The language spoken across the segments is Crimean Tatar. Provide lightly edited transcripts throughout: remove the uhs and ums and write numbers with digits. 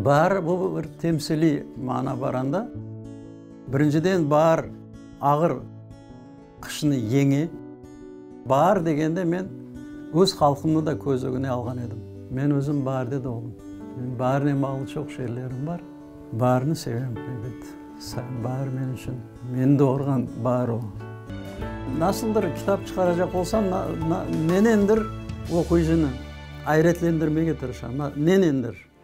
Baar, bu bir temsiliy mana bar anda. Birinciden, baar ağır qışnı yeñe. Baar degende men öz halqımnı da köz ögüne alğan edim. Men özüm baarde doğdım. Menim baarnen bağlı çoq şiirlerim bar. Baarni sevem, ebet. Baar men içün, meni doğurğan baar o. Nasıldır kitap çıqaracaq olsam, nenendir oquyıcını ayretlendirmege tırışam. Nenendir.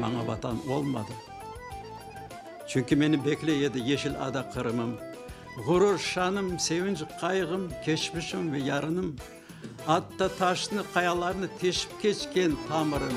Maña Vatan olmadı. Çünki meni bekley edi yeşil ada Qırımım. Ğurur, şanım, sevinç, qayğım, keçmişim ve yarınım. Atta taşnı, qayalarnı teşip keçken tamırım.